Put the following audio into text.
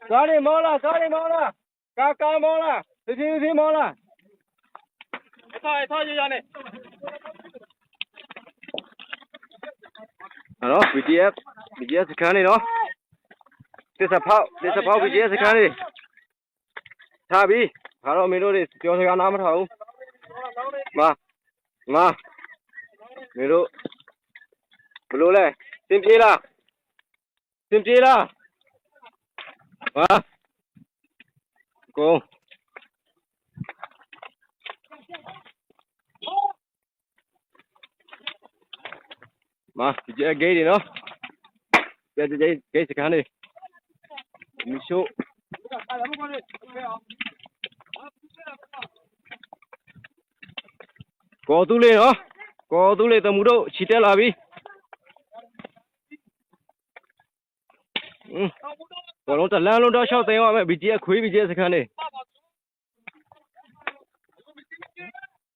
ကါန့ၣ်မီလၢ ကါန့ၣ်မီလၢ, ကါ ကါမီလၢ, သထံ သထံမီလၢ, ထီၣ် ထီၣ်ယယၤန့ၣ်, အလီၤ BGF, BGF စခါန့ၣ်လီၤ, သ့ၣ်စးဖီ, သ့ၣ်စးဖီ BGF စခါန့ၣ်, ထါဘံ, ဖးထီၣ်မ့ၢ်ဒိၣ်န့ၣ် ပျီထီၣ်ဂၤနါမထီၣ်အူ, မၤ, မၤ, မ့ၢ်ဒိၣ်, ဘလိလဲၣ်, စ့ၣ်ပျ့လၢ စ့ၣ်ပျ့လၢ, မၤ, ကိး မၤ BGF ဂ့ၤဒံးနီၤ, BGF ဂ့ၤစခါန့ၣ်, မုဆိ, ကီၢ်သူလ့ၤနီၤ, ကီၢ်သူလ့ၤ သမူဒိၣ် ဆံတဲလီၤဘံ, ပှၤလၢတလၢလၢဒီးဆီၣ်သ့ဝဲ BGF ခွံ BGF စခါန့ၣ်